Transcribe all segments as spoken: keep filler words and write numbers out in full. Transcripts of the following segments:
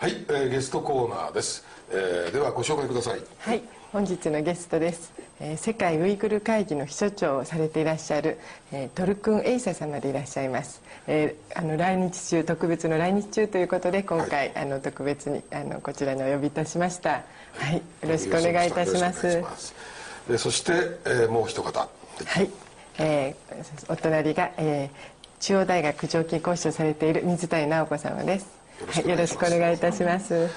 はい、えー、ゲストコーナーです。えー、ではご紹介ください。はい、本日のゲストです。えー、世界ウイグル会議の秘書長をされていらっしゃる、えー、トルクンエイサ様でいらっしゃいます。えー、あの来日中、特別の来日中ということで、今回、はい、あの特別にあのこちらにお呼びいたしました。はい、よろしくお願いいたします。よろしくお願いします。えー、そして、えー、もう一方。はい、えー、お隣が、えー、中央大学常勤講師をされている水谷直子様です。はい、よろしくお願いいたします。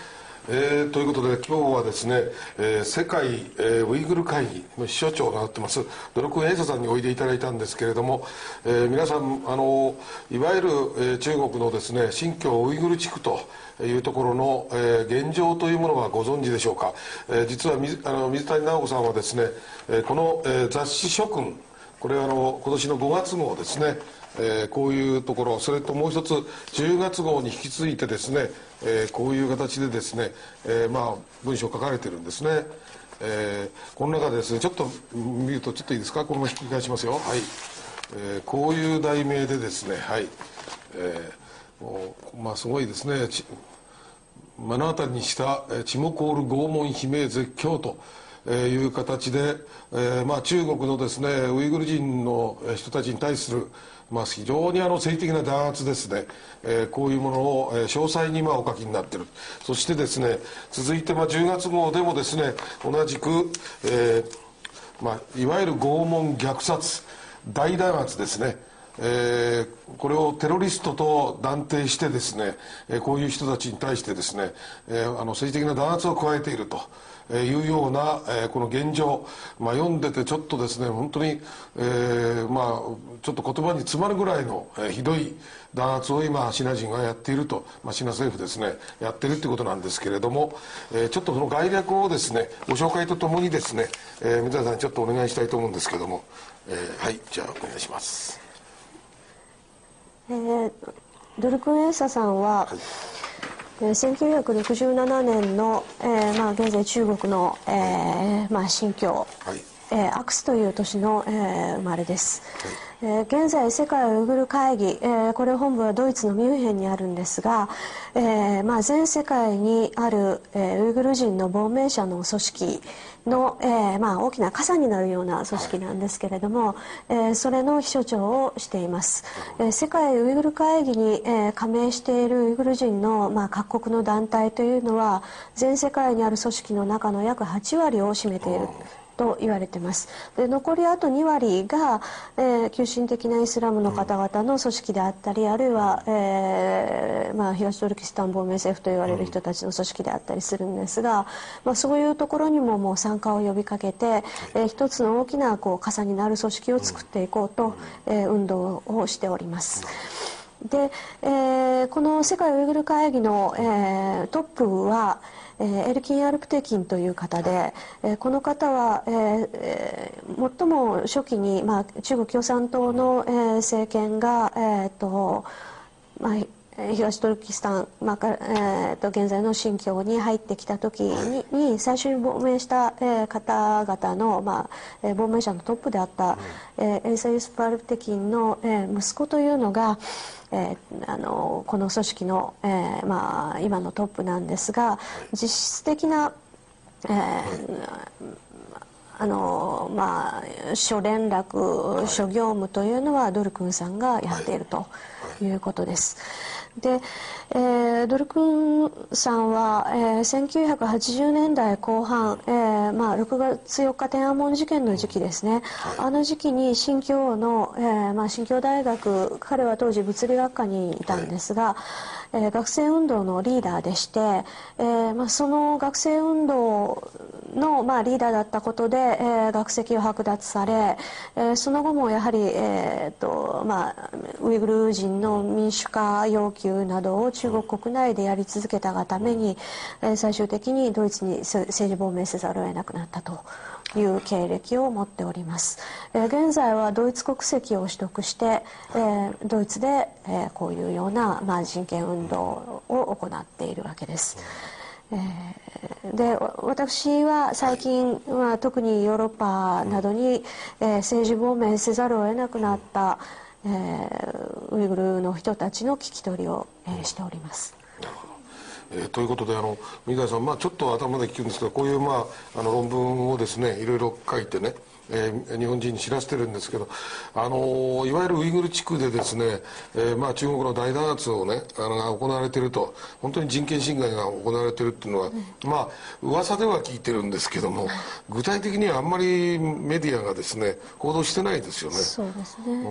えー、ということで、今日はですね、えー、世界、えー、ウイグル会議の秘書長をなってます、ドルクン・エイサさんにおいでいただいたんですけれども、えー、皆さん、あの、いわゆる、えー、中国のですね、新疆ウイグル地区というところの、えー、現状というものはご存知でしょうか。えー、実は水、あの、水谷直子さんはですね、えー、この、えー、雑誌諸君、これ、あの、今年のごがつ号ですね、えー、こういうところ、それともう一つ、じゅうがつ号に引き続いてですね、えー、こういう形でですね、えー、まあ、文章を書かれてるんですね。えー、この中でですね、ちょっと見ると、ちょっといいですか、これも引き返しますよ。はい。えー、こういう題名でですね、はい。えー、もう、まあ、すごいですね。ち目の当たりにした、えー、血も凍る拷問悲鳴絶叫と、えーいう形で、えー、まあ、中国のですね、ウイグル人の、えー、人たちに対する、まあ、非常に、あの、政治的な弾圧ですね、えー、こういうものを、えー、詳細に、まあ、お書きになっている。そしてですね、続いて、まあ、じゅうがつ号でもですね、同じく、えー、まあ、いわゆる拷問、虐殺、大弾圧ですね、えー、これをテロリストと断定してですね、えー、こういう人たちに対してですね、えー、あの、政治的な弾圧を加えていると、えー、いうような、えー、この現状、まあ、読んでてちょっとですね、本当に、えー、まあ、ちょっと言葉に詰まるぐらいの、えー、ひどい弾圧を今、シナ人がやっていると、まあ、シナ政府ですね、やってるってことなんですけれども、えー、ちょっとその概略をですね、ご紹介とともにですね、えー、水谷さんにちょっとお願いしたいと思うんですけども、えー、はい、じゃあお願いします。えー、ドルクンエーサさんは、はい、えー、せんきゅうひゃくろくじゅうななねんの、えーまあ、現在中国の、えーまあ、新疆、はい、えーアクスという都市の、えー生まれです。はい、えー現在、世界ウイグル会議、えーこれ本部はドイツのミュンヘンにあるんですが、えーまあ、全世界にある、えーウイグル人の亡命者の組織の、えーまあ、大きな傘になるような組織なんですけれども、えーそれの秘書長をしています。えー世界ウイグル会議に、えー加盟しているウイグル人の、まあ、各国の団体というのは、全世界にある組織の中の約はち割を占めていると言われています。で、残りあとに割が、えー急進的なイスラムの方々の組織であったり、あるいは、えーまあ、東トルキスタン亡命政府と言われる人たちの組織であったりするんですが、まあ、そういうところにも、もう参加を呼びかけて、えー一つの大きな、こう、傘になる組織を作っていこうと、えー運動をしております。で、えーこの世界ウイグル会議の、えートップは、えーエルキン・アルプテキンという方で、えーこの方は、えーえー最も初期に、まあ、中国共産党の、えー政権が、えーとまあ、えー東トルキスタン、まあかえーと現在の新疆に入ってきた時に、に最初に亡命した、えー方々の、まあえー亡命者のトップであった、えーエイサ・ユスフ・アルプテキンの、えー息子というのが、えーあのこの組織の、えーまあ、今のトップなんですが、実質的な、えーあのまあ、諸連絡、諸業務というのはドルクンさんがやっているということです。で、えードルクンさんは、えーせんきゅうひゃくはちじゅうねんだいこう半、えーまあ、ろくがつよっか天安門事件の時期ですね、あの時期に新疆の、えーまあ、新疆大学、彼は当時物理学科にいたんですが、えー学生運動のリーダーでして、えーまあ、その学生運動の、まあ、リーダーだったことで、えー学籍を剥奪され、えーその後もやはり、えーとまあ、ウイグル人の民主化要求などを中国国内でやり続けたがために、えー最終的にドイツにせ政治亡命せざるを得なくなったという経歴を持っております。えー現在はドイツ国籍を取得して、えードイツで、えーこういうような、まあ、人権運動を行っているわけです。えーで、わ私は最近は特にヨーロッパなどに、えー政治亡命せざるを得なくなった、えーウイグルの人たちの聞き取りを、えーしております。なるほど。えーということで、あの、三谷さん、まあ、ちょっと頭で聞くんですけど、こういう、まあ、あの論文をですね、いろいろ書いてね、えー日本人に知らせてるんですけど、あのいわゆるウイグル地区でですね、えーまあ、中国の大弾圧をね、あのが行われていると、本当に人権侵害が行われているっていうのは、まあ、噂では聞いてるんですけども、具体的にはあんまりメディアがですね、報道してないですよね。そうですね。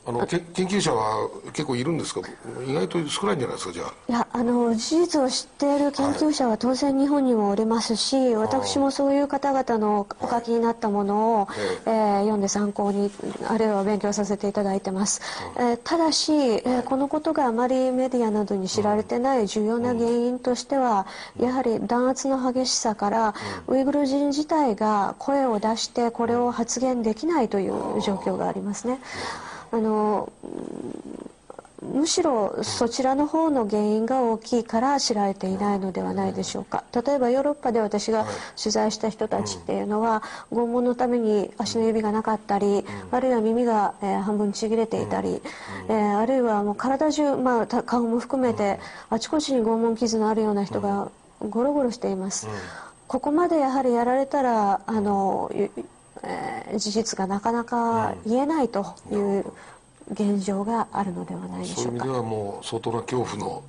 あのけ研究者は結構いるんですか？意外と少ないんじゃないですか？じゃあ。いや、あの事実を知っている研究者は当然日本にもおりますし、私もそういう方々のお書きになったものを、ええー、読んで参考に、あるいは勉強させていただいてます。えー、ただし、えー、このことがあまりメディアなどに知られてない重要な原因としては、やはり弾圧の激しさから、ウイグル人自体が声を出してこれを発言できないという状況がありますね。あの、むしろそちらの方の原因が大きいから知られていないのではないでしょうか。例えば、ヨーロッパで私が取材した人たちっていうのは、拷問のために足の指がなかったり、あるいは耳が、えー半分ちぎれていたり、えーあるいはもう体中、まあ、た顔も含めて、あちこちに拷問傷のあるような人がゴロゴロしています。ここまでやはりやられたら、あの、えー事実がなかなか言えないという現状があるのではないでしょうか。そういう意味では、もう相当な恐怖の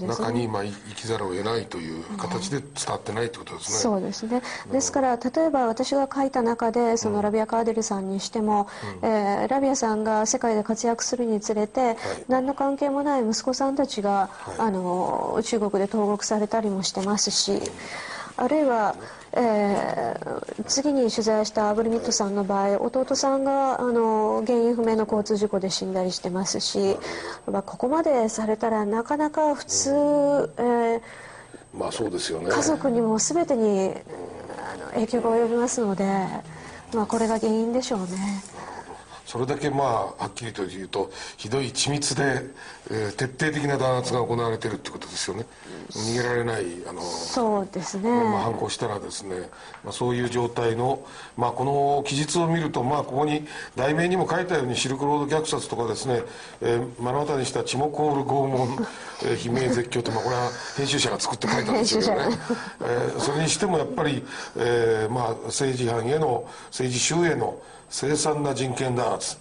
中に今生きざるを得ないという形で伝わってないってことですね。そうですね。ですから、例えば私が書いた中で、そのラビア・カーデルさんにしても、えーラビアさんが世界で活躍するにつれて、何の関係もない息子さんたちが、あの中国で投獄されたりもしてますし、あるいは、えー次に取材したアーブル・ミットさんの場合、弟さんが、あの原因不明の交通事故で死んだりしてますし、まあ、ここまでされたらなかなか普通、えーまあ、そうですよね。家族にも全てに、あの影響が及びますので、まあ、これが原因でしょうね。それだけ、まあ、はっきりと言うと、ひどい緻密で、えー徹底的な弾圧が行われているってことですよね。逃げられない、あのそうですね。まあ、反抗したらですね、まあ、そういう状態の、まあ、この記述を見ると、まあ、ここに題名にも書いたように、シルクロード虐殺とかですね、えー目の当たりにした血も凍る拷問、えー悲鳴、絶叫と、まあ、これは編集者が作って書いたんですけどね、えーそれにしてもやっぱり、えーまあ、政治犯への、政治囚への凄惨な人権弾圧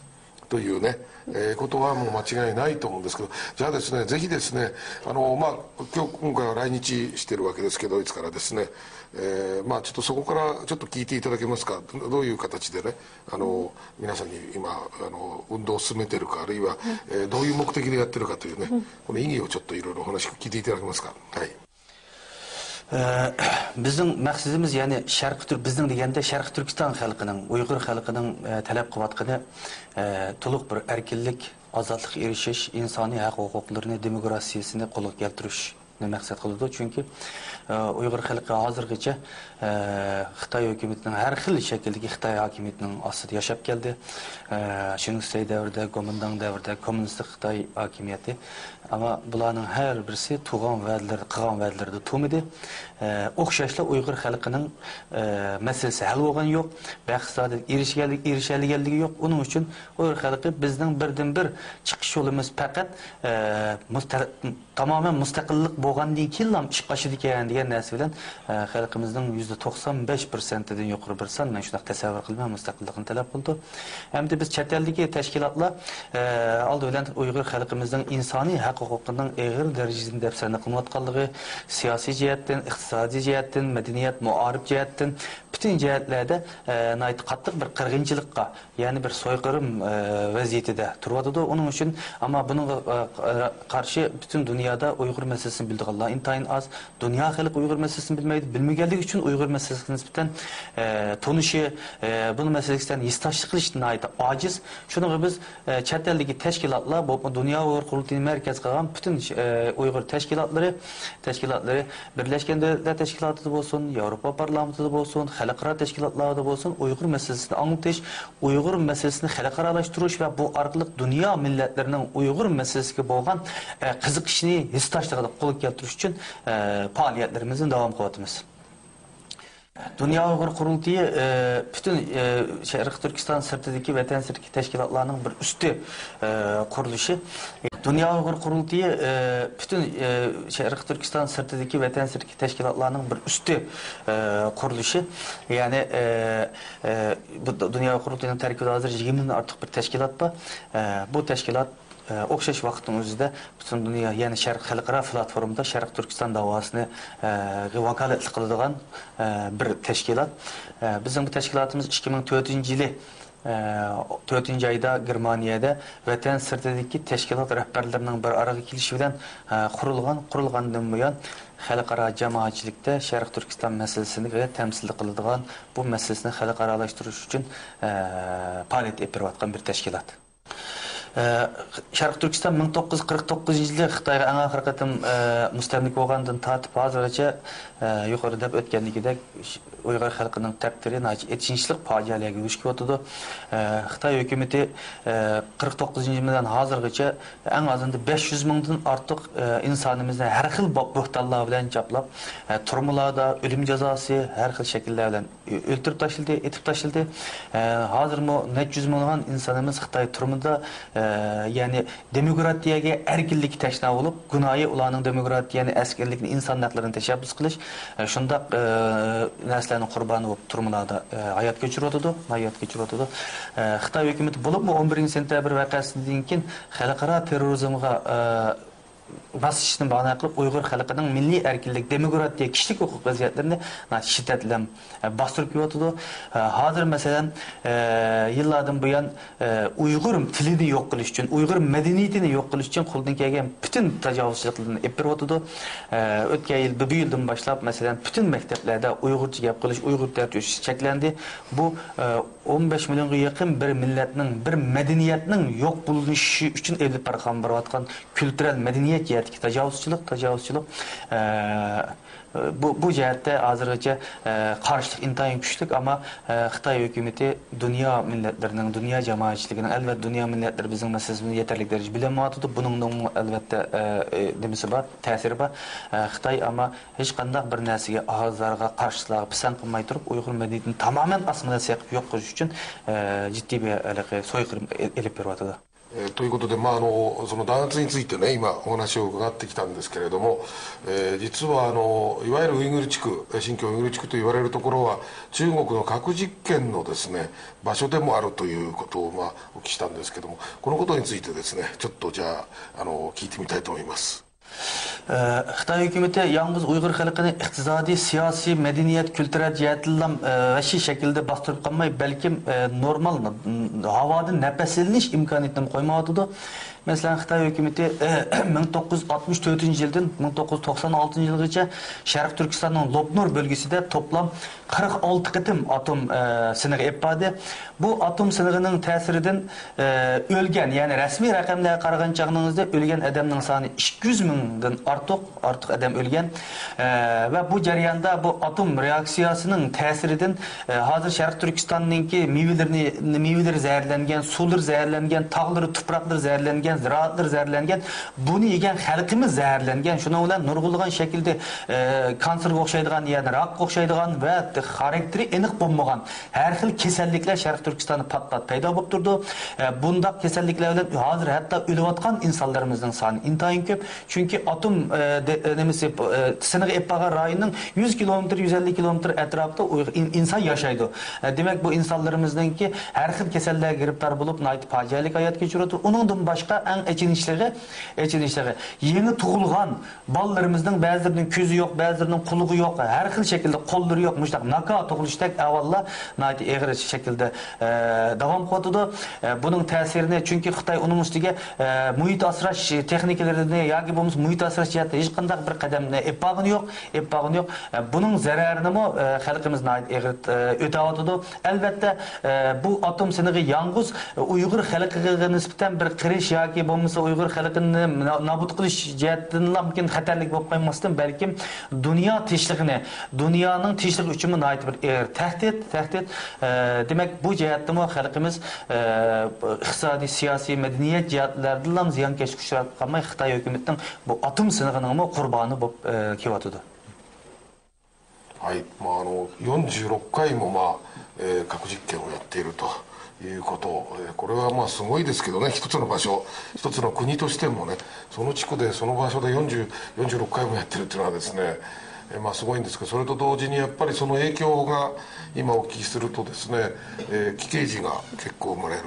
というね、えーことはもう間違いないと思うんですけど、じゃあですね、ぜひですね、あの、まあ、今日、今回は来日してるわけですけど、ドイツからですね、えーまあ、ちょっとそこからちょっと聞いていただけますか？どういう形でね、あの皆さんに今、あの運動を進めてるか、あるいは、えーどういう目的でやってるかというね、この意義をちょっといろいろお話聞いていただけますか？はい。ئە، بىزنىڭ مەقسىتىمىز، يەنى شەرقىي تۈر-، بىزنىڭ دېگەندە شەرقىي تۈركىستان خەلقىنىڭ، ئۇيغۇر خەلقىنىڭ، ئە، تەلەپ قىلىۋاتقىنى، ئە، تولۇق بىر ئەركىنلىك، ئازادلىققا ئېرىشىش، ئىنسانىي ھەق ھوقۇقلىرىنى، دېموكراتىيىسىنى قولغا كەلتۈرۈشنى مەقسەت قىلىدۇ. چۈنكى، ئە، ئۇيغۇر خەلقى ھازىرغىچە، ئە، خىتاي ھۆكۈمىتىنىڭ ھەر خىل شەكىلدىكى خىتاي ھاكىمىيىتىنىڭ ئاستىدا ياشاپ كەلدى. ئە، شىنگۇسەي دەۋرىدە، گومىنداڭ دەۋرىدە، كوممۇنىستىك خىتاي ھاكىمىيىتى. ئەمما بۇلارنىڭ ھەر بىرسى تۇغان ۋەدىلىرىدە، قىلغان ۋەدىلىرىدە تۇرمىدى. ئە، ئوخشاشلا ئۇيغۇر خەلقىنىڭ، ئە، مەسىلىسى ھەل بولغىنى يوق، بەخت-سائادەتكە ئېرىشەلىگەنلىكى يوق. ئۇنىڭ ئۈچۈن ئۇيغۇر خەلقى بىزنىڭ بىردىنبىر چىقىش يولىمىز پەقەت، ئە، مۇستە-، تامامەن مۇستەقىللىق بولغاندىن كېيىنلا ئىشقا ئاشىدىكەن دېگەن نەرسە بىلەن، ئە، خەلقىمىزنىڭ يۈزدە توقسان بەش پىرسەنتىدىن يۇقىرى بىر سان، مەن شۇنداق تەسەۋۋۇر قىلىمەن، مۇستەقىللىقنى تەلەپ قىلىدۇ. ئەمدى بىز چەت ئەلدىكى تەشكىلاتلار، ئە، ئالدى بىلەن ئۇيغۇر خەلقىمىزنىڭ ئىنسانىي ھەق ھوقۇقىنىڭ ئېغىر دەرىجىدە دەپسەندە قىلىنىۋاتقانلىقى، سىياسىي جەھەتتىن، ئىقتىسادىي جەھەتتىن، مەدەنىيەت، مائارىپ جەھەتتىن، پۈتۈن جەھەتلەردە، ئە، ناھايىتى قاتتىق بىر قىرغىنچىلىققا، يەنى بىر سويقىرىم، ئە، ۋەزىيىتىدە تۇرۇۋاتىدۇ. ئۇنىڭ ئۈچۈن، ئەمما بۇنىڭغا، ئە، قارشى پۈتۈن دۇنيادا ئۇيغۇر مەسىلىسىنى بىلىدىغانلار ئىنتايىن ئاز. دۇنيا خەلقى ئۇيغۇر مەسىلىسىنى بىلمەيدۇ. بىلمىگەنلىكى ئۈچۈن ئۇيغۇر مەسىلىسىگە نىسبەتەن، ئە، تونۇشى، ئە، بۇ مەسىلىگە نىسبەتەن ھېسداشلىق قىلىشى ناھايىتى ئاجىز. شۇنىڭغا بىز، ئە، چەت ئەلدىكى تەشكىلاتلار، بولۇپمۇ دۇنيا ئۇيغۇر قۇرۇلتىيىنى مەركەز قىلغان پۈتۈن، ئە، ئۇيغۇر تەشكىلاتلىرى، تەشكىلاتلىرى، بىرلەشكەن دۆلەتلەر تەشكىلاتىدا بولسۇن، ياۋروپا پارلامېنتىدا بولسۇن، خەلقئارا تەشكىلاتلاردا بولسۇن، ئۇيغۇر مەسىلىسىنى ئاڭلىتىش، ئۇيغۇر مەسىلىسىنى خەلقئارالاشتۇرۇش ۋە بۇ ئارقىلىق دۇنيا مىللەتلىرىنىڭ ئۇيغۇر مەسىلىسىگە بولغان، ئە، قىزىقىشىنى، ھېسداشلىقىنى قولغا كەلتۈرۈش ئۈچۈن، ئە، پائالىيەتلىرىمىزنى داۋام قىلىۋاتىمىز. دۇنيا ئۇيغۇر قۇرۇلتىيى، ئى، پۈتۈن، ئى، شەرقىي تۈركىستان سىرتىدىكى، ۋەتەن سىرتىدىكى تەشكىلاتلارنىڭ بىر ئۈستى، ئى، قۇرۇلۇشى. دۇنيا ئۇيغۇر قۇرۇلتىيى، ئى، پۈتۈن، ئى، شەرقىي تۈركىستان سىرتىدىكى، ۋەتەن سىرتىدىكى تەشكىلاتلارنىڭ بىر ئۈستى، ئى، قۇرۇلۇشى. يەنى، ئى، ئى، بۇ دۇنيا ئۇيغۇر قۇرۇلتىيىنىڭ تەركىبىدە ھازىر يىگىرمە مىڭدىن ئارتۇق بىر تەشكىلات بار. ئى، بۇ تەشكىلات ئوخشاش ۋاقىتنىڭ ئۆزىدە پۈتۈن دۇنيا، يەنى شەرق خەلقئارا پلاتفورمىدا شەرقىي تۈركىستان داۋاسىنى، ئە، ۋاكالەتلىك قىلىدىغان، ئە، بىر تەشكىلات. ئە، بىزنىڭ بۇ تەشكىلاتىمىز ئىككى مىڭ تۆتىنچى يىلى، ئە، تۆتىنچى ئايدا گېرمانىيەدە ۋەتەن سىرتىدىكى تەشكىلات رەھبەرلىرىنىڭ بىر ئارىغا كېلىشى بىلەن، ئە، قۇرۇلغان. قۇرۇلغاندىن بۇيان خەلقئارا جامائەتچىلىكتە شەرقىي تۈركىستان مەسىلىسىگە تەمسىل قىلىدىغان، بۇ مەسىلىسىنى خەلقئارالاشتۇرۇش ئۈچۈن، ئە، پائالىيەت ئېلىپ بېرىۋاتقان بىر تەشكىلات. ئە، شەرقىي تۈركىستان مىڭ توققۇز يۈز قىرىق توققۇزىنچى يىلى خىتايغا ئەڭ ئاخىرقى قېتىم، ئە، مۇستەملىكە بولغاندىن تارتىپ ھازىرغىچە، ئە، يۇقىرىدا دەپ ئۆتكەندىكىدەك، ئۇيغۇر خەلقىنىڭ تەقدىرى ناھايىتى ئېچىنىشلىق پاجىئەلەرگە دۇچ كېلىۋاتىدۇ. ئە، خىتاي ھۆكۈمىتى، ئە، قىرىق توققۇزىنچى يىلى بىلەن ھازىرغىچە ئەڭ ئازىندا بەش يۈز مىڭدىن ئارتۇق، ئە، ئىنسانىمىزنى ھەر خىل بۇ-، بۆھتانلار بىلەن چاپلاپ، ئە، تۈرمىلاردا ئۆلۈم جازاسى، ھەر خىل شەكىللەر بىلەن ئۆلتۈرۈپ تاشلىدى، ئېتىپ تاشلىدى. ئە، ھازىرمۇ نەچچە يۈز مىڭلىغان ئىنسانىمىز خىتاي تۈرمىدە، ئە، يەنى دېموكراتىيەگە، ئەركىنلىككە تەشنا بولۇپ، گۇناھى ئۇلارنىڭ دېموكراتىيەنى، ئەركىنلىكنى، ئىنسان ھەقلىرىنى تەشەببۇس قىلىش، ئە، شۇنداق، ئە، نەرسىلەرنىڭ قۇربانى بولۇپ، تۈرمىلاردا، ئە، ھايات كەچۈرۈۋاتىدۇ، ھايات كەچۈرۈۋاتىدۇ. ئە، خىتاي ھۆكۈمىتى بولۇپمۇ ئون بىرىنچى سېنتەبىر ۋەقەسىدىن كېيىن خەلقئارا تېررورىزمغا، ئە، باسىشنى باھانە قىلىپ، ئۇيغۇر خەلقىنىڭ مىللىي ئەركىنلىك، دېموكراتىيە، كىشىلىك ھوقۇق ۋەزىيەتلىرىنى ناھايىتى شىددەت بىلەن، ئە، باستۇرۇپ كېلىۋاتىدۇ. ئە، ھازىر، مەسىلەن، ئە، يىللاردىن بۇيان، ئە، ئۇيغۇر تىلىنى يوق قىلىش ئۈچۈن، ئۇيغۇر مەدەنىيىتىنى يوق قىلىش ئۈچۈن قولىدىن كەلگەن پۈتۈن تاجاۋۇزچىلىقلىرىنى ئېلىپ بېرىۋاتىدۇ. ئە، ئۆتكەن يىل، بۇ، بۇ يىلدىن باشلاپ، مەسىلەن، پۈتۈن مەكتەپلەردە ئۇيغۇرچە گەپ قىلىش، ئۇيغۇر تىلى چەكلەندى. بۇ، ئە، ئون بەش مىليونغا يېقىن بىر مىللەتنىڭ، بىر مەدەنىيەتنىڭ يوق بولۇشى ئۈچۈن ئېلىپ بارغان، بېرىۋاتقان كۈلتۈرەل مەدەنىيەت جەھەتتىكى تاجاۋۇزچىلىق، تاجاۋۇزچىلىق، ئە، بۇ، بۇ جەھەتتە ھازىرغىچە، ئە، قارشىلىق ئىنتايىن كۈچلۈك، ئەمما، ئە، خىتاي ھۆكۈمىتى دۇنيا مىللەتلىرىنىڭ، دۇنيا جامائەتچىلىكىنىڭ، ئەلۋەتتە، دۇنيا مىللەتلىرى بىزنىڭ مەسىلىمىزنى يېتەرلىك دەرىجىدە بىلەلمەيۋاتىدۇ. بۇنىڭنىڭمۇ، ئەلۋەتتە، ئە، ئە، نېمىسى بار، تەسىرى بار. ئە، خىتاي ئەمما ھېچقانداق بىر نەرسىگە، ئازارغا، قارشىلىقلارغا پىسەنت قىلماي تۇرۇپ، ئۇيغۇر مەدەنىيىتىنى تامامەن ئاسمىدىن سېقىپ يوق قىلىش ئۈچۈن، ئە، جىددىي بىر ھېلىقى سويقىرىم ئېلىپ بېرىۋاتىدۇ. えーということで、まあ、あの、その弾圧についてね、今お話を伺ってきたんですけれども、えー実はあの、いわゆるウイグル地区、えー新疆ウイグル地区と言われるところは、中国の核実験のですね、場所でもあるということを、まあ、お聞きしたんですけども、このことについてですね、ちょっとじゃあ、あの、聞いてみたいと思います。 ئە، خىتاي ھۆكۈمىتى يالغۇز ئۇيغۇر خەلقىنى ئىقتىسادىي، سىياسىي، مەدەنىيەت، كۈلتۈرەل جەھەتتىنلا، ئە، ۋەھشىي شەكىلدە باستۇرۇپ قالماي، بەلكىم، ئە، نورمال، م، ھاۋادا نەپەسلىنىش ئىمكانىيىتىنىمۇ قويمايۋاتىدۇ. مەسىلەن، خىتاي ھۆكۈمىتى، ئە، مىڭ توققۇز يۈز ئاتمىش تۆتىنچى يىلدىن مىڭ توققۇز يۈز توقسان ئالتىنچى يىلغىچە شەرقىي تۈركىستاننىڭ لوپنۇر بۆلگىسىدە توپلام قىرىق ئالتە قېتىم ئاتوم، ئە، سىنىقى ئېلىپ باردى. بۇ ئاتوم سىنىقىنىڭ تەسىرىدىن، ئە، ئۆلگەن، يەنى رەسمىي رەقەملەرگە قارىغان چاغىڭىزدا ئۆلگەن ئادەمنىڭ سانى ئىككى يۈز مىڭدىن ئارتۇق، ئارتۇق ئادەم ئۆلگەن. ئە، ۋە بۇ جەرياندا بۇ ئاتوم رېئاكسىيەسىنىڭ تەسىرىدىن، ئە، ھازىر شەرقىي تۈركىستاننىڭكى مېۋىلىرىنى، مېۋىلىرى زەھەرلەنگەن، سۇلىرى زەھەرلەنگەن، تاغلىرى، تۇپراقلىرى زەھەرلەنگەن، زىرائەتلىرى زەھەرلەنگەن، بۇنى يېگەن خەلقىمىز زەھەرلەنگەن. شۇنىڭ بىلەن نۇرغۇنلىغان شەكىلدە، ئە، كانسېرغا ئوخشايدىغان، يەنى راكقا ئوخشايدىغان ۋە خاراكتېرى ئېنىق بولمىغان ھەر خىل كېسەللىكلەر شەرقىي تۈركىستاندا پات-پات پەيدا بولۇپ تۇرىدۇ. ئە، بۇنداق كېسەللىكلەر بىلەن ھازىر ھەتتا ئۆلۈۋاتقان ئىنسانلىرىمىزنىڭ سانى ئىنتايىن كۆپ. چۈنكى ئاتوم، ئە، دە-، ئە، نېمىسى، ئە، سىنىقى ئېلىپ بارغان رايوننىڭ يۈز كىلومېتىر، يۈز ئەللىك كىلومېتىر ئەتراپىدا ئۇيغۇر ئىن-، ئىنسان ياشايدۇ. ئە، دېمەك، بۇ ئىنسانلىرىمىزنىڭكى ھەر خىل كېسەللەرگە گىرىپتار بولۇپ، ناھايىتى پاجىئەلىك ھايات كەچۈرۈۋاتىدۇ. ئۇنىڭدىن باشقا، ئەڭ ئېچىنىشلىقى، ئېچىنىشلىقى، يېڭى تۇغۇلغان بالىلىرىمىزنىڭ بەزىلىرىنىڭ كۆزى يوق، بەزىلىرىنىڭ قۇلىقى يوق، ھەر خىل شەكىلدە قوللىرى يوق، مۇشۇنداق ناكا تۇغۇلۇشتەك ئەھۋاللار ناھايىتى ئېغىر شەكىلدە، ئە، داۋام قىلىۋاتىدۇ. ئە، بۇنىڭ تەسىرىنى، چۈنكى خىتاي ئۇنىڭ ئۈستىگە، ئە، مۇھىت ئاسراش تېخنىكىلىرىنى ياكى بولمىسا مۇھىت ئاسراش جەھەتتە ھېچقانداق بىر قەدەمنى ئېلىپ بارغىنى يوق، ئېلىپ بارغىنى يوق. ئە، بۇنىڭ زەرەرىنىمۇ، ئە، خەلقىمىز ناھايىتى ئېغىر، ئە، ئۆتەۋاتىدۇ. ئەلۋەتتە، ئە، بۇ ئاتوم سىنىقى يالغۇز ئۇيغۇر خەلقىگە نىسبەتەن بىر قىرىش ياكى بولمىسا ئۇيغۇر خەلقىنى نا-، نابۇت قىلىش جەھەتتىنلا مۇمكىن خەتەرلىك بولۇپ قالماستىن، بەلكىم دۇنيا تىنچلىقىنى، دۇنيانىڭ تىنچلىقى ئۈچۈنمۇ ناھايىتى بىر ئېغىر تەھدىت، تەھدىت. ئە، دېمەك، بۇ جەھەتتىمۇ خەلقىمىز، ئە، ئىقتىسادىي، سىياسىي، مەدەنىيەت جەھەتلەردىنلا زىيانكەشلىككە ئۇچراپ قالماي، خىتاي ھۆكۈمىتىنىڭ بۇ ئاتوم سىنىقىنىڭمۇ قۇربانى بولۇپ، ئە، كېلىۋاتىدۇ. はい、まあ、あの、よんじゅうろっかいも、まあ、えー核実験をやっているということ、えーこれはまあすごいですけどね、一つの場所、一つの国としてもね、その地区で、その場所でよんじゅう、よんじゅうろっかいもやってるっていうのはですね、えーまあすごいんですけど、それと同時にやっぱりその影響が今お聞きするとですね、えー奇形児が結構生まれる、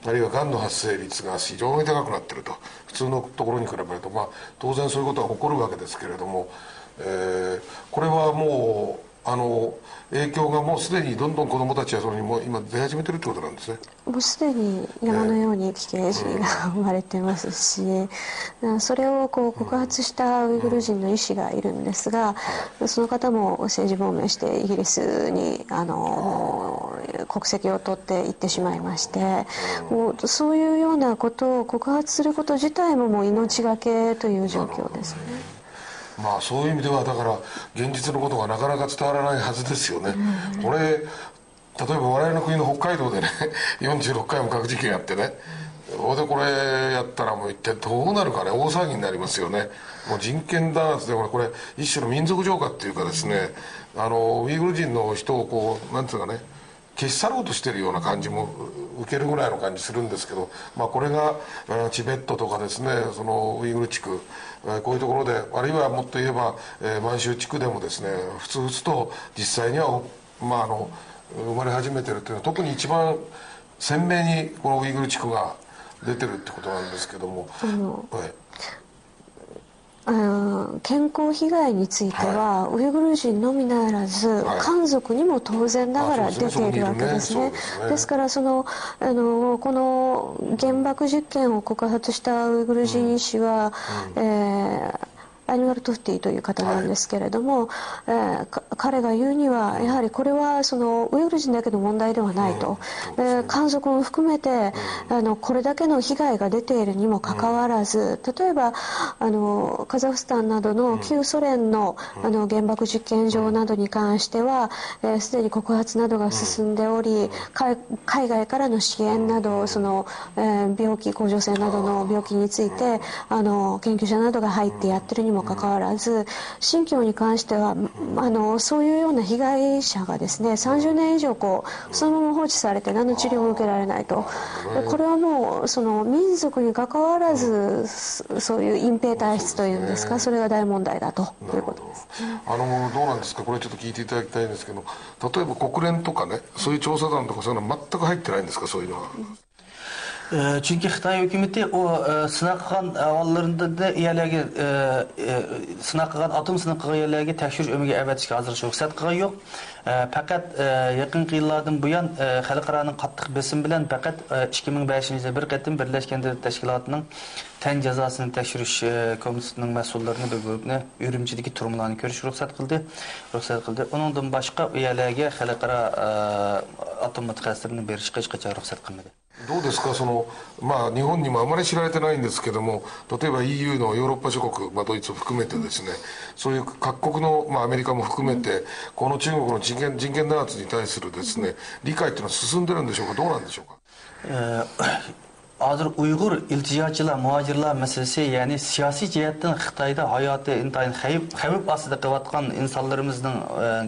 あるいはがんの発生率が非常に高くなってると、普通のところに比べると、まあ、当然そういうことは起こるわけですけれども、えーこれはもう、あの影響がもうすでにどんどん子どもたちはそれにもう今出始めてるってことなんですね。もうすでに山のように奇形児が生まれてますし、それをこう告発したウイグル人の医師がいるんですが、その方も政治亡命してイギリスにあの国籍を取って行ってしまいまして、もうそういうようなことを告発すること自体ももう命がけという状況ですね。まあ、そういう意味では、だから現実のことがなかなか伝わらないはずですよね。これ、例えば我々の国の北海道でね、よんじゅうろっかいも核実験やってね、それでこれやったら、もう一体どうなるかね、大騒ぎになりますよね。もう人権弾圧で、これ、これ一種の民族浄化っていうかですね、あのウイグル人の人をこう、なんていうかね、消し去ろうとしてるような感じも受けるぐらいの感じするんですけど、まあ、これが、えーチベットとかですね、そのウイグル地区、えーこういうところで、あるいはもっと言えば、えー満州地区でもですね、ふつふつと実際には、まあ、あの生まれ始めてるっていうのは、特に一番鮮明にこのウイグル地区が出てるってことなんですけども。あのはいあの健康被害については、ウイグル人のみならず、はい漢族にも当然ながら出ているわけですね。あ、そうですね、そこにいるね。そうですね。ですからそのあのこの原爆実験を告発したウイグル人医師は、えーアニマル・トフティという方なんですけれども、えーか彼が言うには、やはりこれはそのウイグル人だけの問題ではないと、うん、えー漢族も含めて、あのこれだけの被害が出ているにもかかわらず、例えばあのカザフスタンなどの旧ソ連の,、あの原爆実験場などに関しては、えーすでに告発などが進んでおり、海海外からの支援など、そのえー病気、甲状腺などの病気について、あの研究者などが入ってやってるにもかかわらず、新疆に関してはあのそういうような被害者がですね、さんじゅうねん以上こうそのまま放置されて、何の治療も受けられないと。でこれはもうその民族にかかわらず、そそういう、隠蔽体質というんですか、それが大問題だということです。あのどうなんですか、これちょっと聞いていただきたいんですけど、例えば国連とかね、そういう調査団とか、そういうのは全く入ってないんですか、そういうのは。 ئى، چۈنكى خىتاي ھۆكۈمىتى ئۇ، ئى، سىناق قىلغان ئەھۋاللىرىدا يەرلەرگە، ئى، ئى، سىناق قىلغان، ئاتوم سىناق قىلغان يەرلەرگە تەكشۈرۈش ئۆمىكى ئەۋەتىشكە ھازىرغىچە رۇخسەت قىلغان يوق. ئى، پەقەت، ئى، يېقىنقى يىللاردىن بۇيان، ئى، خەلقئارانىڭ قاتتىق بېسىمى بىلەن پەقەت، ئى، ئىككى مىڭ بەشىنچى يىلى بىر قېتىم بىرلەشكەن دۆلەت تەشكىلاتىنىڭ تەن جازاسىنى تەكشۈرۈش، ئى، كومىتېتىنىڭ مەسئۇللىرىنى بىر گۇرۇپنى ئۈرۈمچىدىكى تۈرمىلەرنى كۆرۈشكە رۇخسەت قىلدى. رۇخسەت قىلدى. ئۇنىڭدىن باشقا ئۇ يەرلەرگە خەلقئارا، ئى، ئاتوم مۇتەخەسسىسلىرىنى بېرىشقا ھېچقاچان رۇخسەت قىلمىدى. どうですか、その、まあ、日本にもあまり知られてないんですけども、例えば イーユー のヨーロッパ諸国、まあ、ドイツを含めてですね、そういう各国の、まあ、アメリカも含めて、この中国の人権、人権弾圧に対するですね、理解っていうのは進んでるんでしょうか、どうなんでしょうか。 ئى، ھازىر ئۇيغۇر ئىلتىجاچىلار، مۇھاجىرلار مەسىلىسى، يەنى سىياسىي جەھەتتىن خىتايدا ھاياتى ئىنتايىن خەۋپ، خەۋپ ئاستىدا قېلىۋاتقان ئىنسانلىرىمىزنىڭ،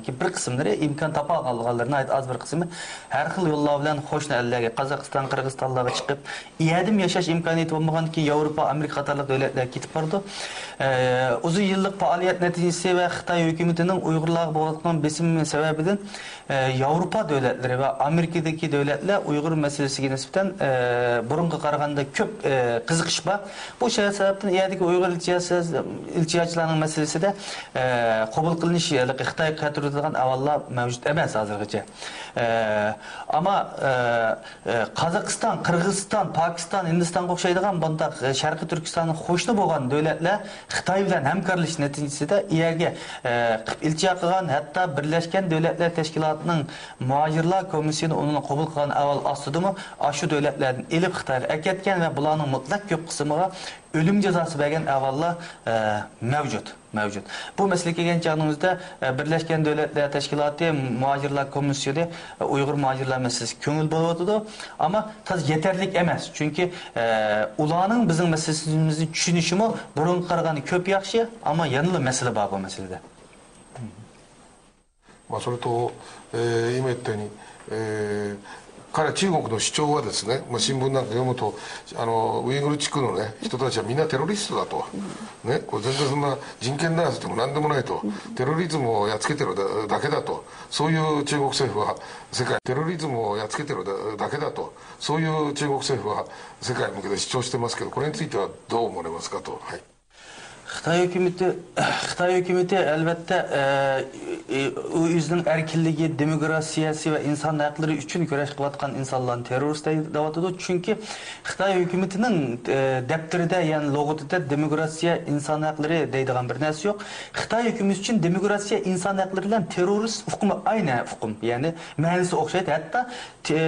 ئى، بىر قىسىملىرى، ئىمكان تاپالىغانلىرى ناھايىتى ئاز بىر قىسمى، ھەر خىل يوللار بىلەن قوشنا ئەللەرگە، قازاقىستان، قىرغىزىستانلارغا چىقىپ، ئۇ يەردىمۇ ياشاش ئىمكانىيىتى بولمىغاندىن كېيىن ياۋروپا، ئامېرىكا قاتارلىق دۆلەتلەرگە كېتىپ بارىدۇ. ئە، ئۇزۇن يىللىق پائالىيەت نەتىجىسى ۋە خىتاي ھۆكۈمىتىنىڭ ئۇيغۇرلارغا بولۇۋاتقان بېسىمى سەۋەبىدىن، ئە، ياۋروپا دۆلەتلىرى ۋە ئامېرىكىدىكى دۆلەتلەر ئۇيغۇر مەسىلىسىگە نىسبەتەن، ئە، بۇرۇنقىغا قارىغاندا كۆپ، ئە، قىزىقىش بار. بۇ سەۋەبتىن ئۇ يەردىكى ئۇيغۇر ئىلتىجا-، ئىلتىجاچىلارنىڭ مەسىلىسىدە، ئە، قوبۇل قىلىنىش، ھېلىقى خىتايغا قايتۇرۇلىدىغان ئەھۋاللار مەۋجۇت ئەمەس ھازىرغىچە. ئە، ئەمما، ئە، ئە، قازاقىستان، قىرغىزىستان، پاكىستان، ھىندىستانغا ئوخشايدىغان بۇنداق، ئە، شەرقىي تۈركىستانغا قوشنا بولغان دۆلەتلەر خىتاي بىلەن ھەمكارلىشىش نەتىجىسىدە ئۇ يەرگە، ئە، قىلىپ ئىلتىجا قىلغان، ھەتتا بىرلەشكەن دۆلەتلەر تەشكىلاتىنىڭ مۇھاجىرلار كومىسسىيىسى ئۇنى قوبۇل قىلغان ئەھۋال ئاستىدىمۇ ئاشۇ دۆلەتلەردىن ئېلىپ خىتايغا ئەكەتكەن ۋە بۇلارنىڭ مۇتلەق كۆپ قىسمىغا ئۆلۈم جازاسى بەرگەن ئەھۋاللار، ئە، مەۋجۇت. مەۋجۇت. بۇ مەسىلىگە كەلگەن چاغنىڭىزدا، ئە، بىرلەشكەن دۆلەتلەر تەشكىلاتى، مۇھاجىرلار كومىسسىيىسى، ئە، ئۇيغۇر مۇھاجىرلار مەسىلىسىگە كۆڭۈل بۆلۈۋاتىدۇ. ئەمما تازا يېتەرلىك ئەمەس. چۈنكى، ئە، ئۇلارنىڭ بىزنىڭ مەسىلىمىزنى چۈشىنىشىمۇ بۇرۇنقىغا قارىغاندا كۆپ ياخشى، ئەمما يەنىلا مەسىلە بار بۇ مەسىلىدە. まあ、それと、えー今言ったように、えー彼、中国の主張はですね、まあ、新聞なんか読むと、あの、ウイグル地区のね、人たちはみんなテロリストだと。ね、これ全然そんな人権弾圧でも何でもないと。テロリズムをやっつけてるだだけだと。そういう中国政府は世界、テロリズムをやっつけてるだだけだと。そういう中国政府は世界に向けて主張してますけど、これについてはどう思われますかと。はい。 خىتاي ھۆكۈمىتى، خىتاي ھۆكۈمىتى، ئەلۋەتتە، ئە، ئى، ئۇ ئۆزىنىڭ ئەركىنلىكى، دېموكراتىيەسى ۋە ئىنسان ھەقلىرى ئۈچۈن كۈرەش قىلىۋاتقان ئىنسانلارنى تېررورىست دەي-، دەۋاتىدۇ. چۈنكى خىتاي ھۆكۈمىتىنىڭ، ئە، دەپتىرىدە، يەنى لۇغىتىدە دېموكراتىيە، ئىنسان ھەقلىرى دەيدىغان بىر نەرسە يوق. خىتاي ھۆكۈمىتى ئۈچۈن دېموكراتىيە، ئىنسان ھەقلىرى بىلەن تېررورىست ئۇقۇمى ئاينى ئۇقۇم، يەنى مەنىسى ئوخشايدۇ. ھەتتا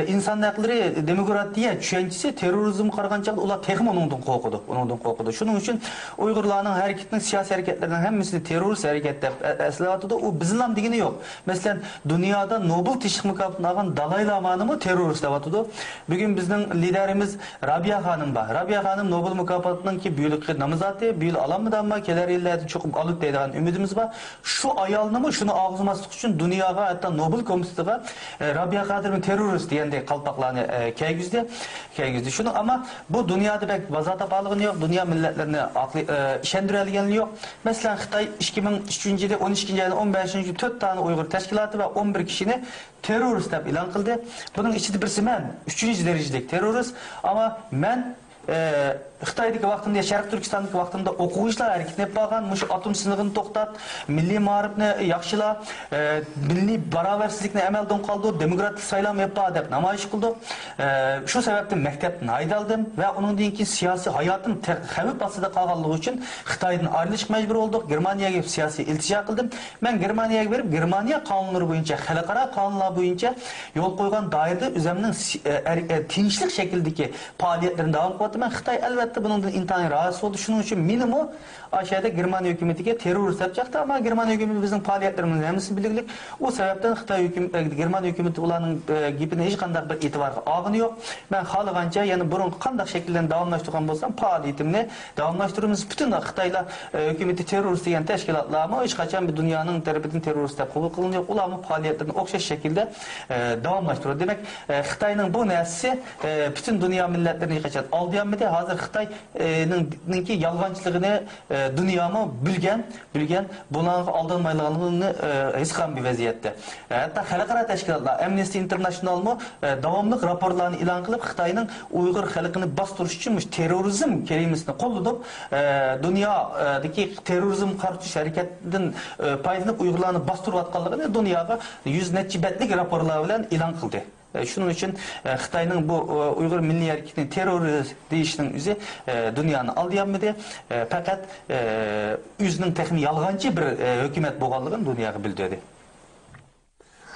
ئىنسان ھەقلىرى، دېموكراتىيە چۈشەنچىسى تېررورىزمغا قارىغان چاغدا ئۇلار تېخىمۇ ئۇنىڭدىن قورقىدۇ، ئۇنىڭدىن قورقىدۇ. شۇنىڭ ئۈچۈن ئۇيغۇرلارنىڭ ھەرىكىتىنىڭ سىياسىي ھەرىكەتلىرىنىڭ ھەممىسىنى تېررورىست ھەرىكەت دەپ ئە-، ئەسلەۋاتىدۇ. ئۇ بىزنىلا دېگىنى يوق. مەسىلەن، دۇنيادا نوبېل تىنچلىق مۇكاپاتىنى ئالغان دالاي لامانىمۇ تېررورىست دەۋاتىدۇ. بۈگۈن بىزنىڭ لىدەرىمىز رابىيە خانىم بار. رابىيە خانىم نوبېل مۇكاپاتىنىڭكى بۇ يىلقى نامزاتى، بۇ يىل ئالالمىدى، ئەمما كېلەر يىللاردا چوقۇم ئالىدۇ دەيدىغان ئۈمىدىمىز بار. شۇ ئايالنىمۇ شۇنى ئالغۇزماسلىق ئۈچۈن دۇنياغا، ھەتتا نوبېل كومىتېتىغا، ئە، رابىيە قادىرمۇ تېررورىست دېگەندەك قالپاقلارنى، ئە، كىيگۈزدى، كىيگۈزدى. شۇنىڭ، ئەمما بۇ دۇنيادا بەك بازار تاپالىغىنى يوق، دۇنيا مىللەتلىرىنى ئاقلى-، ئە، ئىشەندۈرەلىگەنلىكى يوق. مەسىلەن، خىتاي ئىككى مىڭ ئۈچىنچى يىلى، ئون ئىككىنچى ئاينىڭ ئون بەشىنچى كۈنى تۆت دانە ئۇيغۇر تەشكىلاتى ۋە ئون بىر كىشىنى تېررورىست دەپ ئېلان قىلدى. بۇنىڭ ئىچىدە بىرسى مەن، ئۈچىنچى دەرىجىلىك تېررورىست. ئەمما مەن ئە، خىتايدىكى ۋاقتىمدا، شەرقىي تۈركىستاندىكى ۋاقتىمدا ئوقۇغۇچىلار ھەرىكىتىنى ئېلىپ بارغان، مۇشۇ ئاتوم سىنىقىنى توختات، مىللىي مائارىپنى ياخشىلا، ئە، مىللىي باراۋەرسىزلىكنى ئەمەلدىن قالدۇر، دېموكراتىك سايلام ئېلىپ بار دەپ نامايىش قىلدۇق. ئە، شۇ سەۋەبتىن مەكتەپتىن ھايدالدىم ۋە ئۇنىڭدىن كېيىن سىياسىي ھاياتىم تە-، خەۋپ ئاستىدا قالغانلىقى ئۈچۈن خىتايدىن ئايرىلىشقا مەجبۇر بولدۇق. گېرمانىيەگە سىياسىي ئىلتىجا قىلدىم. مەن گېرمانىيەگە بېرىپ، گېرمانىيە قانۇنلىرى بويىچە، خەلقئارا قانۇنلار بويىچە يول قويغان دائىرىدە ئۆزۈمنىڭ سى-، ئە، ئەر-، ئە، تىنچلىق شەكلىدىكى پائالىيەتلىرىنى داۋام قىلىۋاتىمەن. خىتاي، ئەلۋەتتە، بۇنىڭدىن ئىنتايىن راھەتسىز بولدى. شۇنىڭ ئۈچۈن مېنىمۇ ئاشۇ يەردە گېرمانىيە ھۆكۈمىتىگە تېررورىست دەپ چاقتى. ئەمما گېرمانىيە ھۆكۈمىتى بىزنىڭ پائالىيەتلىرىمىزنىڭ ھەممىسىنى بىلگۈلۈك. ئۇ سەۋەبتىن خىتاي ھۆكۈم-، ئە، گېرمانىيە ھۆكۈمىتى ئۇلارنىڭ، ئە، گېپىنى ھېچقانداق بىر ئېتىبارغا ئالغىنى يوق. مەن خالىغانچە يەنە بۇرۇنقى قانداق شەكىللەرنى داۋاملاشتۇرغان بولسام، پائالىيىتىمنى داۋاملاشتۇرىمىز. پۈتۈن خىتايلار، ئە، ھۆكۈمىتى تېررورىست دېگەن تەشكىلاتلارمۇ ھېچقاچان بىر دۇنيانىڭ تەرىپىدىن تېررورىست دەپ قوبۇل قىلىنغىنى يوق. ئۇلارمۇ پائالىيەتلىرىنى ئوخشاش شەكىلدە، ئە، داۋاملاشتۇرىدۇ. دېمەك، ئە، خىتاينىڭ بۇ نەرسىسى، ئە، پۈتۈن دۇنيا مىللەتلىرىنى ھېچقاچان ئالدىيالمىدى. ھازىر خىتاي ئىنىڭكى يالغانچىلىقىنى، ئە، دۇنيامۇ بىلگەن، بىلگەن، بۇلارغا ئالدانمايدىغانلىقىنى، ئە، ھېس قىلغان بىر ۋەزىيەتتە. ھەتتا خەلقئارا تەشكىلاتلار، ئەمنىستى ئىنتېرناشنالمۇ، ئە، داۋاملىق راپورلارنى ئېلان قىلىپ، خىتاينىڭ ئۇيغۇر خەلقىنى باستۇرۇش ئۈچۈن مۇشۇ تېررورىزم كەلىمىسىنى قوللىنىپ، ئە، دۇنيادىكى تېررورىزمغا قارشى تۇرۇش ھەرىكەتىدىن، ئە، پايدىلىنىپ ئۇيغۇرلارنى باستۇرۇۋاتقانلىقىنى دۇنياغا يۈز نەچچە بەتلىك راپورلار بىلەن ئېلان قىلدى. ئە، شۇنىڭ ئۈچۈن، ئە، خىتاينىڭ بۇ، ئە، ئۇيغۇر مىللىي ھەرىكىتىنى تېررورىست دېيىشىنىڭ ئۆزى، ئە، دۇنيانى ئالدىيالمىدى. ئە، پەقەت، ئە، ئۆزىنىڭ تېخىمۇ يالغانچى بىر، ئە، ھۆكۈمەت بولغانلىقىنى دۇنياغا بىلدۈردى.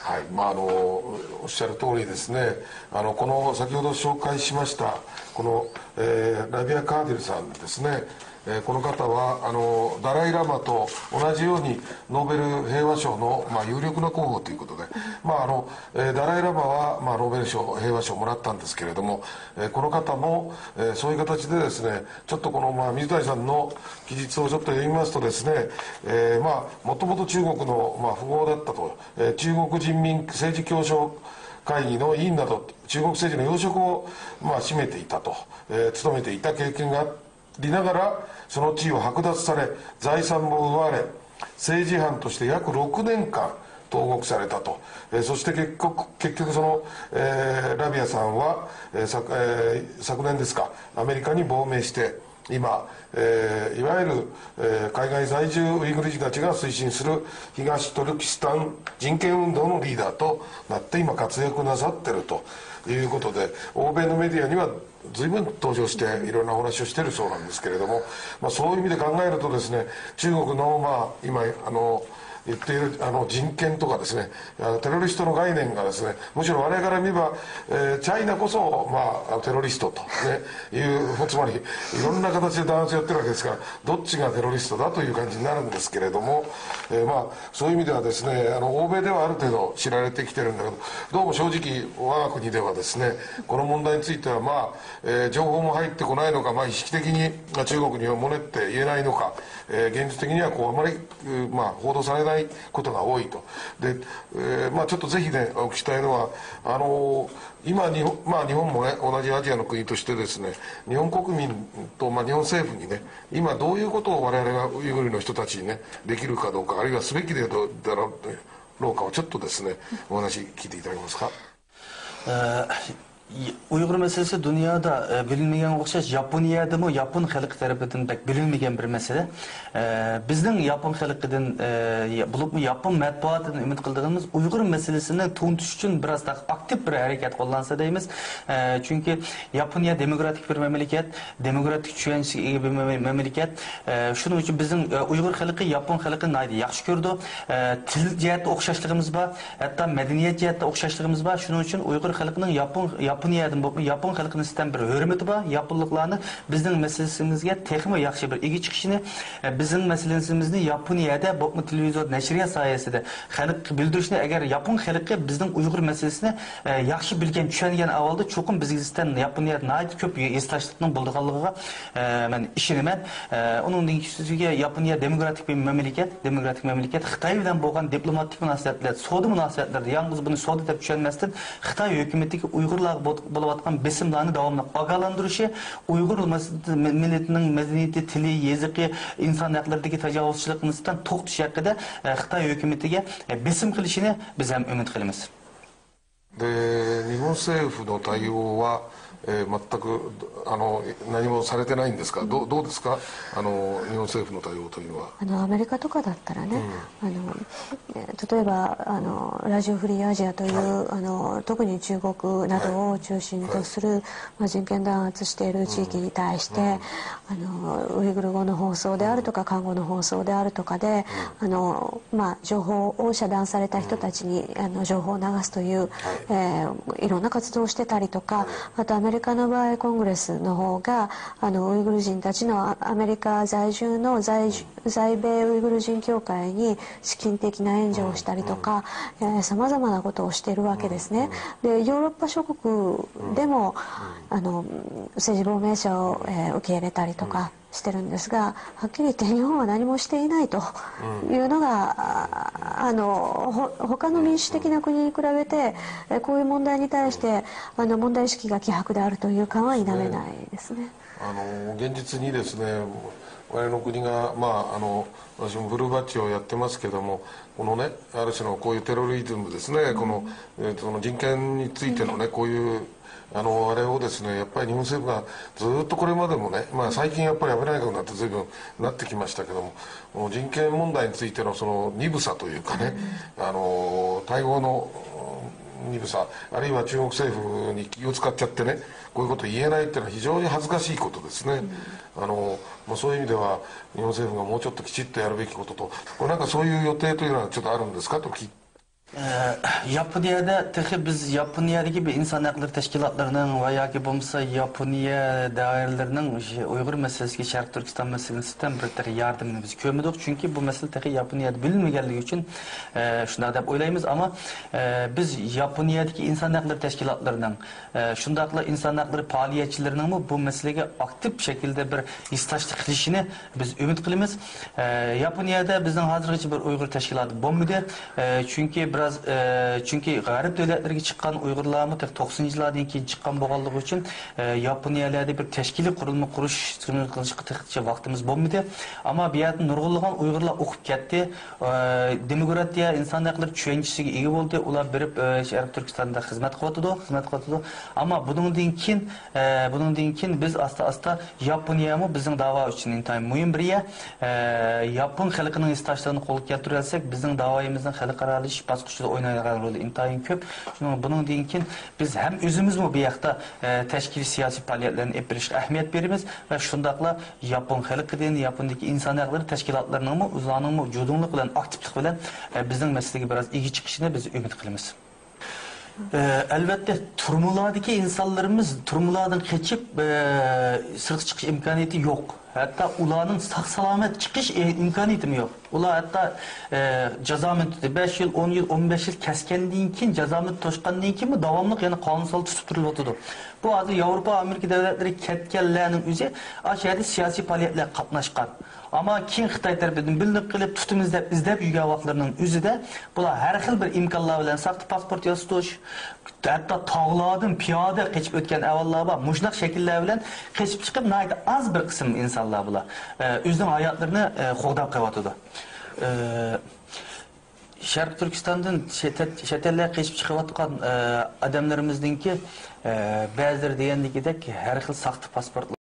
はい、まあ、あの、おっしゃる通りですね。あの、この、先ほど紹介しました、この、えーラビア・カーディルさんですね。えーこの方は、あの、ダライ・ラマと同じように、ノーベル平和賞の、まあ、有力な候補ということで、まあ、あの、えーダライ・ラマは、まあ、ノーベル賞、平和賞をもらったんですけれども、えーこの方も、えーそういう形でですね、ちょっとこの、まあ、水谷さんの記述をちょっと読みますとですね、えーまあ、もともと中国の、まあ、富豪だったと、えー中国人民政治協商会議の委員など、中国政治の要職を、まあ、占めていたと、えー務めていた経験がありながら、その地位を剥奪され、財産も奪われ、政治犯として約ろくねんかん投獄されたと。えーそして結局、結局その、えーラビアさんは、えー昨えー昨年ですか、アメリカに亡命して、今、えーいわゆる、えー海外在住ウイグル人たちが推進する東トルキスタン人権運動のリーダーとなって、今活躍なさってるということで、欧米のメディアには随分登場して、いろんなお話をしているそうなんですけれども、まあ、そういう意味で考えるとですね、中国の、まあ、今、あの、言っている、あの、人権とかですね、あの、テロリストの概念がですね、むしろ我々から見れば、えーチャイナこそ、まあ、あの、テロリストと、ね、いう、つまり、いろんな形で弾圧をやってるわけですから、どっちがテロリストだという感じになるんですけれども、えーまあ、そういう意味ではですね、あの、欧米ではある程度知られてきてるんだけど、どうも正直、我が国ではですね、この問題については、まあ、えー情報も入ってこないのか、まあ、意識的に、まあ、中国に埋もれって言えないのか、えー現実的にはこう、あまり、うまあ、報道されないことが多いと。で、えーまあ、ちょっとぜひね、お聞きしたいのは、あのー今日本、まあ、日本もね、同じアジアの国としてですね、日本国民と、まあ、日本政府にね、今どういうことを我々がウイグルの人たちにね、できるかどうか、あるいはすべきでどうだろう、ろうかをちょっとですね、お話聞いていただけますか。ئۇيغۇر مەسىلىسى دۇنيادا بىلىنمىگەنگە ئوخشاش، ياپونىيەدىمۇ ياپون خەلقى تەرىپىدىن بەك بىلىنمىگەن بىر مەسىلە. بىزنىڭ ياپون خەلقىدىن، بولۇپمۇ ياپون مەتبۇئاتىدىن ئۈمىد قىلىدىغىنىمىز، ئۇيغۇر مەسىلىسىنى تونۇتۇش ئۈچۈن بىراز ئاكتىپ بىر ھەرىكەت قوللانسا دەيمىز. چۈنكى ياپونىيە دېموكراتىك بىر مەملىكەت، دېموكراتىك چۈشەنچىگە ئىگە بىر مەملىكەت. شۇنىڭ ئۈچۈن بىزنىڭ ئۇيغۇر خەلقى ياپون خەلقىنى ناھايىتى ياخشى كۆرىدۇ. تىل جەھەتتە ئوخشاشلىقىمىز بار، ھەتتا مەدەنىيەت جەھەتتە ئوخشاشلىقىمىز بار. شۇنىڭ ئۈچۈن ئۇيغۇر خەلقىنىڭ ياپون، ياپونىيەدىن بولۇپمۇ ياپون خەلقىنىڭ سىستەم بىر ھۆرمىتى بار. ياپونلۇقلارنىڭ بىزنىڭ مەسىلىسىمىزگە تېخىمۇ ياخشى بىر ئىگە چىقىشىنى، بىزنىڭ مەسىلىسىمىزنى ياپونىيەدە بولۇپمۇ تېلېۋىزور، نەشرىيات ساھەسىدە خەلققە بىلدۈرۈشنى، ئەگەر ياپون خەلقى بىزنىڭ ئۇيغۇر مەسىلىسىنى ياخشى بىلگەن، چۈشەنگەن ئەھۋالدا، چوقۇم بىزگە نىسبەتەن ياپونىيەدە ناھايىتى كۆپ ھېسداشلىقنىڭ بولىدىغانلىقىغا مەن ئىشىنىمەن. ئۇنىڭدىن كېيىن ياپونىيە دېموكراتىك بىر مەملىكەت، دېموكراتىك مەملىكەت. خىتاي بىلەن بولغان دىپلوماتىك مۇناسىۋەتلەر، سودا مۇناسىۋەتلىرىدە، يالغۇز بۇنى سودا دەپ چۈشەنمەستىن، خىتاي ھۆكۈمىتىگە ئۇيغۇرلارغا بولۇۋاتقان بېسىملارنى داۋاملىق ئاگاھلاندۇرۇشى، ئۇيغۇر مىللىتىنىڭ مەدەنىيىتى، تىلى، يېزىقى، ئىنسان ھەقلىرىدىكى تاجاۋۇزچىلىققا نىسبەتەن توختىشى ھەققىدە خىتاي ھۆكۈمىتىگە بېسىم قىلىشىنى بىز ھەم ئۈمىد قىلىمىز. で、日本政府の対応は、えー全くあの何もされてないんですか、どうどうですか、あの日本政府の対応というのは。あのアメリカとかだったらね、あのえー例えばあのラジオフリーアジアという、あの特に中国などを中心とする、まあ、人権弾圧している地域に対して、あのウイグル語の放送であるとか、漢語の放送であるとかで、あのまあ、情報を遮断された人たちに、あの情報を流すという、えーいろんな活動をしてたりとか、あとアメリカの場合コングレスの方があのウイグル人たちのあアメリカ在住の在在米ウイグル人協会に資金的な援助をしたりとかさまざまなことをしているわけですね。でヨーロッパ諸国でも、あの政治亡命者を、えー受け入れたりとか、してるんですが、はっきり言って日本は何もしていないというのが、ああのほ他の民主的な国に比べて、えこういう問題に対してあの問題意識が希薄であるという感は否めないですね。あの現実にですね、我々の国が、まあ、あの私もブルーバッジをやってますけども、このね、ある種のこういうテロリズムですね、この、えーその人権についてのね、こういうあのあれをですね、やっぱり日本政府がずっとこれまでもね、まあ、最近やっぱり安倍内閣になって随分なってきましたけども、この人権問題についてのその鈍さというかね、あの対応のうん鈍さ、あるいは中国政府に気を使っちゃってね、こういうことを言えないっていうのは非常に恥ずかしいことですね。あのまあ、そういう意味では日本政府がもうちょっときちっとやるべきことと、これなんかそういう予定というのはちょっとあるんですかと聞い ياپونىيەدە تېخى بىز ياپونىيەدىكى بىر ئىنسان ھەقلىرى تەشكىلاتلىرىنىڭ ۋە ياكى بولمىسا ياپونىيە دائىرىلىرىنىڭ ئۇيغۇر مەسىلىسىگە، شەرقىي تۈركىستان مەسىلىسىگە نىسبەتەن بىر تېخى ياردىمىنى بىز كۆرمىدۇق. چۈنكى بۇ مەسىلە تېخى ياپونىيەدە بىلىنمىگەنلىكى ئۈچۈن شۇنداق دەپ ئويلايمىز. ئەمما بىز ياپونىيەدىكى ئىنسان ھەقلىرى تەشكىلاتلىرىنىڭ، شۇنداقلا ئىنسان ھەقلىرى پائالىيەتچىلىرىنىڭمۇ بۇ مەسىلىگە ئاكتىپ شەكىلدە بىر ھېسداشلىق قىلىشىنى بىز ئۈمىد قىلىمىز. ئە، ياپونىيەدە بىزنىڭ ھازىرغىچە بىر ئۇيغۇر تەشكىلاتى بولمىدى. ئە، چۈنكى بىراز، ئە، چۈنكى غەرب دۆلەتلىرىگە چىققان ئۇيغۇرلارمۇ تېخى توقسىنىنچى يىللاردىن كېيىن چىققان بولغانلىقى ئۈچۈن، ئە، ياپونىيەلەردە بىر تەشكىلىي قۇرۇلما قۇرۇش قىلىشقا تېخىچە ۋاقتىمىز بولمىدى. ئەمما بۇ يەردە نۇرغۇنلىغان ئۇيغۇرلار ئوقۇپ كەتتى. ئە، دېموكراتىيە، ئىنسان ھەقلىرى چۈشەنچىسىگە ئىگە بولدى. ئۇلار بېرىپ، ئە، شەرقىي تۈركىستاندا خىزمەت قىلىۋاتىدۇ، خىزمەت قىلىۋاتىدۇ. ئەمما بۇنىڭدىن كېيىن، ئە، بۇنىڭدىن كېيىن بىز ئاستا-ئاستا ياپونىيەمۇ بىزنىڭ داۋا ئۈچۈن ئىنتايىن مۇھىم بىر يەر. ئە، ياپون خەلقىنىڭ ھېسداشلىقىنى قولغا كەلتۈرەلىسەك، بىزنىڭ داۋايىمىزنىڭ خەلقئارالىشىش باسقۇچىدا ئوينايدىغان رولى ئىنتايىن كۆپ. شۇنىڭ بۇنىڭدىن كېيىن بىز ھەم ئۆزىمىزمۇ بۇ ياقتا، ئە، تەشكىلىي سىياسىي پائالىيەتلەرنى ئېلىپ بېرىشقا ئەھمىيەت بېرىمىز ۋە شۇنداقلا ياپون خەلقىدىن، ياپوندىكى ئىنسان ھەقلىرى تەشكىلاتلىرىنىڭمۇ ئۇلارنىڭمۇ جۇدۇڭلۇق بىلەن، ئاكتىپلىق بىلەن، ئە، بىزنىڭ مەسىلىگە بىراز ئىگە چىقىشىنى بىز ئۈمىد قىلىمىز. ئە، ئەلۋەتتە، تۈرمىلەردىكى ئىنسانلىرىمىز تۈرمىلەردىن قېچىپ، ئە، سىرتقا چىقىش ئىمكانىيىتى يوق. ھەتتا ئۇلارنىڭ ساق-سالامەت چىقىش ئىمكانىيىتىمۇ يوق. ئۇلار ھەتتا، ئە، جازا مۇددىتى بەش يىل، ئون يىل، ئون بەش يىل كەسكەندىن كېيىن، جازا مۇددىتى توشقاندىن كېيىنمۇ داۋاملىق يەنە قانۇن سالدا تۇتۇپ تۇرۇلۇۋاتىدۇ. بۇ ھازىر ياۋروپا، ئامېرىكا دۆلەتلىرىگە كەتكەنلەرنىڭ ئۆزى ئاشۇ يەردە سىياسىي پائالىيەتلەرگە قاتناشقان. ئەمما كېيىن خىتاي تەرىپىدىن بىلىنىپ قېلىپ، تۇتىمىز دەپ ئىزدەپ يۈرگەن ۋاقىتلىرىنىڭ ئۆزىدە بۇلار ھەر خىل بىر ئىمكانلار بىلەن ساختا پاسپورت ياسىتىش، ھەتتا تاغلاردىن پىيادە قېچىپ ئۆتكەن ئەھۋاللار بار. مۇشۇنداق شەكىللەر بىلەن قېچىپ چىقىپ، ناھايىتى ئاز بىر قىسىم ئىنسانلار بۇلار، ئە، ئۆزىنىڭ ھاياتلىرىنى، ئە، قوغداپ قېلىۋاتىدۇ. ئە، شەرقىي تۈركىستاندىن چەت-، چەت ئەللەرگە قېچىپ چىقىۋاتقان، ئە، ئادەملىرىمىزنىڭكى، ئە، بەزىلىرى دېگەندىكىدەك ھەر خىل ساختا پاسپورتلار